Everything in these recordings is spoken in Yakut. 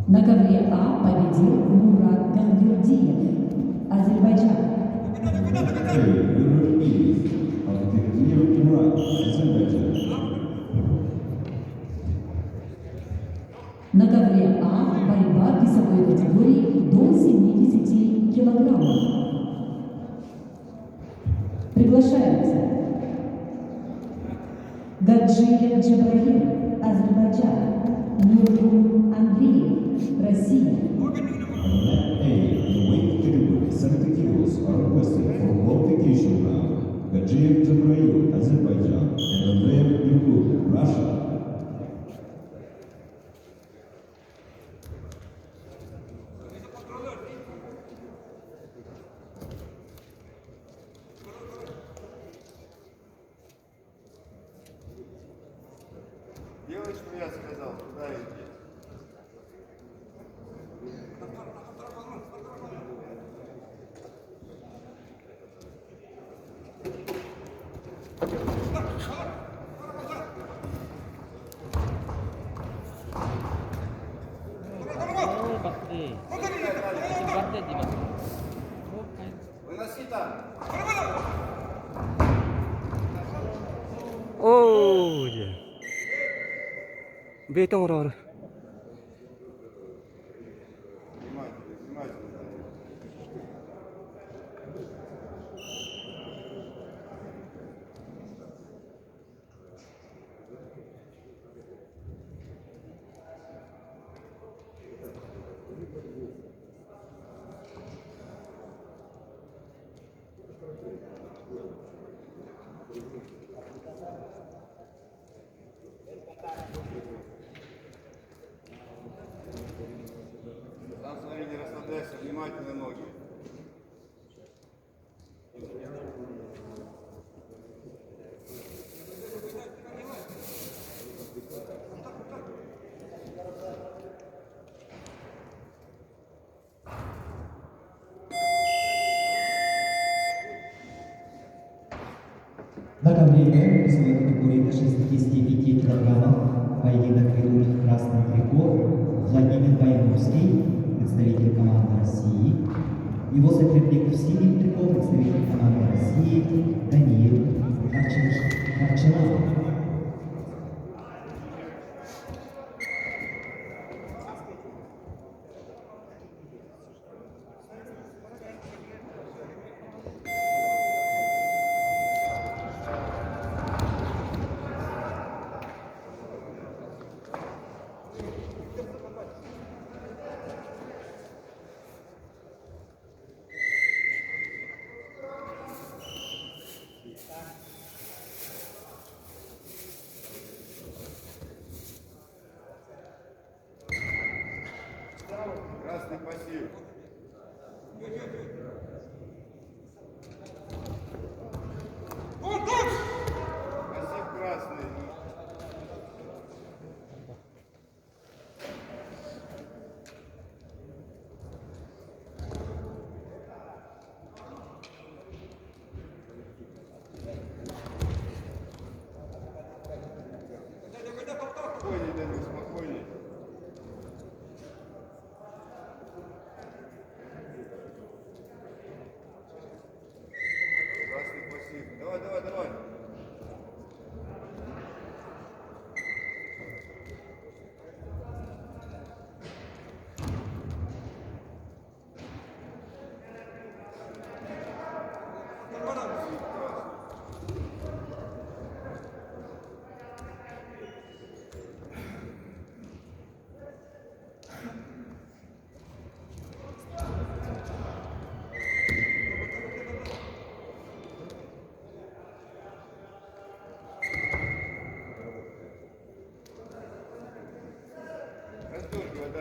На ковре А победил Мурат Гангердиев, Азербайджан. A, winner is Abdülkadir Murat, Azerbaijan. На ковре А борьба в весовой категории до 70 килограммов. Приглашаются Гаджиев Джабраил, Азербайджан, Нургун Андреев, Россия. On mat A, in the weight category 70 kilos are requested for qualification round Gadzhiev Jabrail, Azerbaijan, and Andreev Nurgun, Russia. Делай, что я сказал, туда иди. Выноси там. Оо дьэ. Бэйэтэ оҥороору. Внимательно, внимательно. Там, смотри, не расслабляйся, внимательно ноги. На ковре Б весовой категории до 65 килограммов поединок ведут в красном трико Владимир Баяновский, представитель команды России. Его соперник в синем трико, представитель команды России Даниил Харчилава.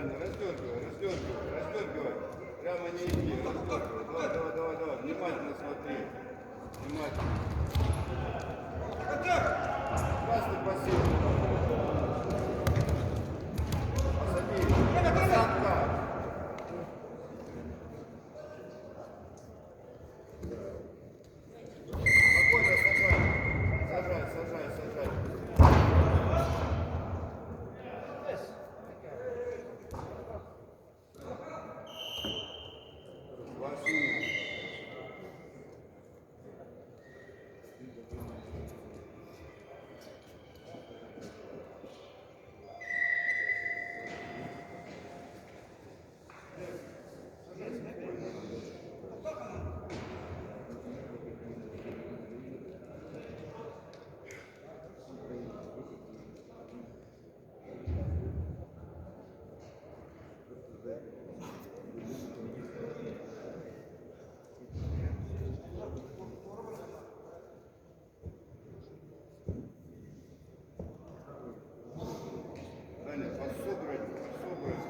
Даня, раздергивай, раздергивай, раздергивай. Прямо не иди, раздергивай. Давай, давай, давай, давай. Внимательно смотри. Внимательно. Красный пассив. Посади. Посадка. Спокойно сажай. Сажай, сажай, сажай. Два синих. Даня, подсобрать, подсобрать.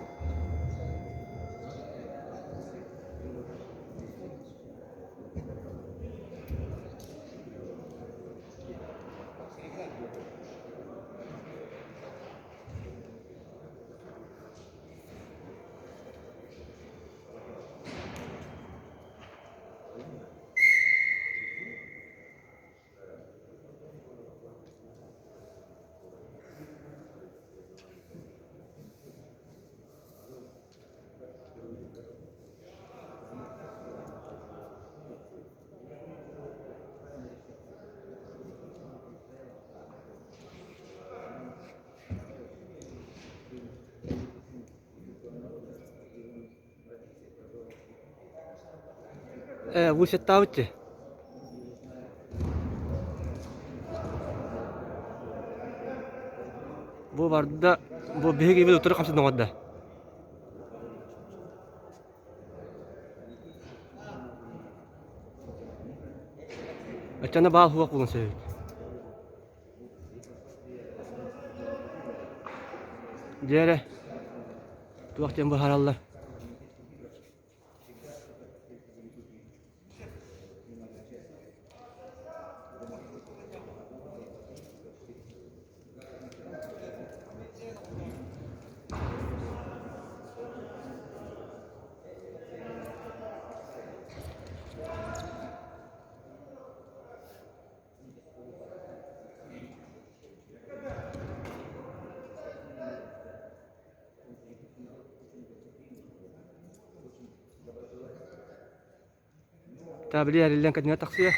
Ээ, высеттаабыт дии. Бу барда, бу биһиги утары хамсанан оҥордо. Оччоно баал суох буолуон сөп эбит. Дьэ эрэ, туох диэн быһаараллар. Табли эриллэн кэтинэ тахсыа.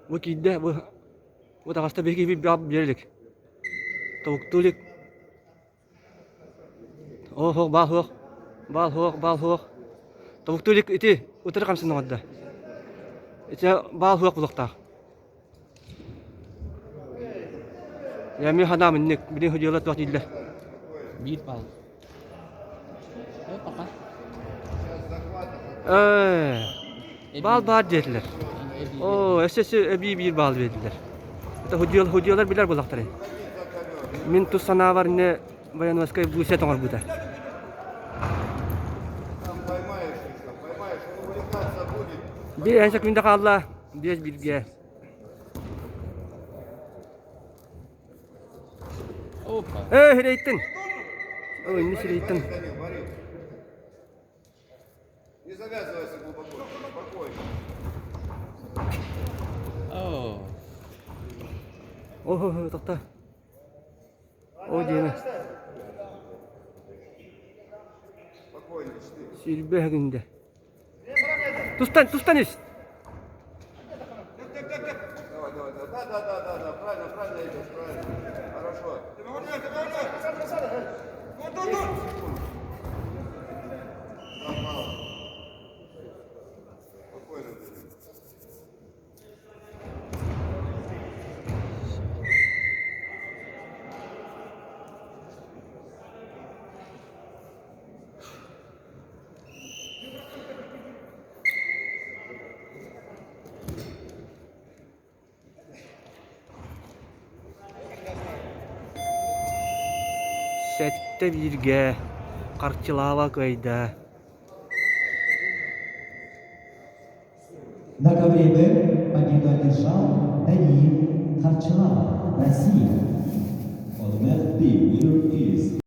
Бу киирдэ, бу бу таҕыста биһиги биэрэ илик. Тобуктуу илик. Оо, баал суох, баал суох, баал суох. Тобуктуу илик ити утары хамсанан оҥордо. Ити баал суох булуохтаах. Эмиэ санаам инник, билигин судьуйалар туох дииллэр. Биир баал. Пока. Ээ, баал баар диэтилэр. Оо, өссө өссө эбии биир баал биэрдилэр. Это судьуйалар билэр буоллахтарай. Мин тус санаабар не Баяновскай бүүсэ тоҥорбута. Там поймаешь еще, поймаешь, он увлекаться будет. Биир секунда хаалла, биэс бииргэ. Опа. Ээ, сирэйтин! Ой, не сирэйтин. Данил, Борис. Не завязывайся глубоко, спокойно. О. Ого, тоқта. О, диэни. Спокойно, четыре. Сүүрбэ күндэ. Тустан, тустан ис! Давай, давай, давай. Да, да, да, да, да, правильно, правильно идешь, правильно. Хорошо. 10 секунд. Два балла. Спокойно, Данил. 7 бииргэ Харчылава кыайда. На ковре Б победу одержал Даниил Харчилава, Россия. On mat B, winner is